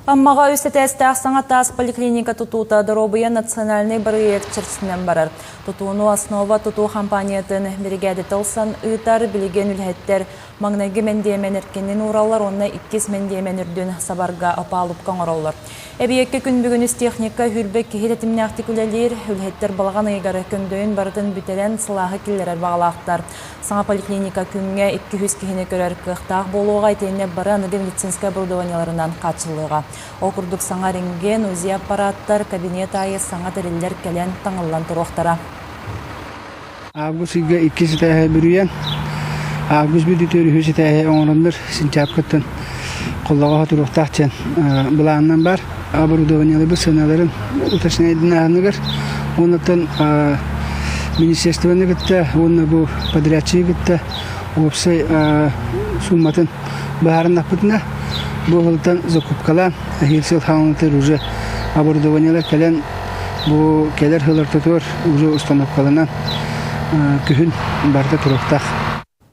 Аммаҕа үс этээстээх саҥа таас поликлиника тутуута Доруобуйа национальнай бырайыак чэрчитинэн барар. Тутууну Основа тутуу хампаанньатын биригээдэтэ ылсан ыытар, билигин үлэһиттэр маҥнайгы мэндиэмэн эркинин уураллар уонна иккис мэндиэмэн үрдүн сабарга опалубка оҥороллор. Эбийиэккэ күн бүгүн үс техника сүүрбэ киһи тэтимнээхтик үлэлиир, үлэһиттэр балаҕан ыйыгар көҥдөйүн барытын бүтэрэн сылааһы киллэрэр баҕалаахтар. Саҥа поликлиника күҥҥэ 200 киһини көрөр кыахтаах буолуоҕа итиэннэ бары аныгы медицинскэй оборудованиеларынан хааччыллыаҕа. Ол курдук саҥа рентген, УЗИ аппараттар, кабинет аайы саҥа тэриллэр кэлэн таҥыллан туруохтара. Август ыйга иккис этээһи бүрүйэн, август бүтүүтүгэр үһүс этээһи оҥороннор сентябрьтан холлоҕоһо туруохтаах диэн былаанынан баар. Оборудованиеларбыт сыаналарын уточняйдынааһыныгар уоннаттан министерствоны кытта уонна бу подрядчигы кытта уопсай сууматын быһаарыннахпытына бу сылтан закупкалаан эһиил сыл хаалынытыр уже оборудованиелар кэлэн бу кэлэр сыл ортотугар уже установкаланан күһүн барыта туруохтаах.